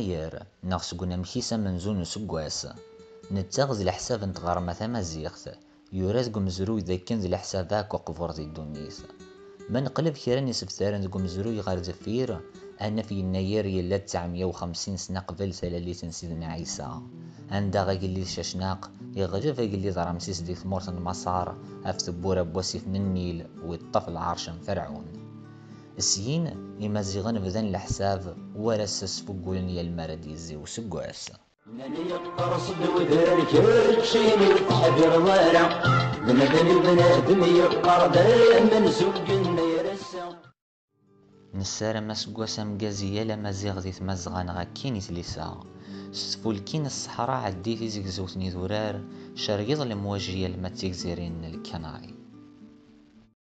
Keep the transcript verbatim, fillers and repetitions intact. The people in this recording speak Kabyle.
Yennayer, neɣ seg unamek-is amenzu n useggas, netta d leḥsab n tɣerma tamaziɣt, yura deg umezruy d akken d leḥsab akk uqbur di ddunit. Ma neqleb kra n isebtaren deg umezruy ɣer deffir, ad naf yennayer yella d tesɛemya u xemsin sna qbel talalit n Sidna Ɛisa, anda agellid Cacnaq iɣleb agellid Ramsis di tmurt n Maṣer ɣef tewwura n wasif n Nnil u iṭṭef lɛerc n Ferɛun. Syin, Imaziɣen bdan leḥsab war ass sfuggulen yal mi ara d-yezzi useggas. Nnan yeqqers-d udrar keččini ur teḥdireḍ ara. Bnadem i bnadem yeqqar-d amenzu n yennayer ass-a. Nessaram aseggas ameggaz i yal amaziɣ di tmazɣa neɣ akkin i tlisa. S tfulkin n ṣṣeḥra ɛeddi tizegzewt n idurar, cergeḍ lemwaji alma d tigzirin n Lkanari.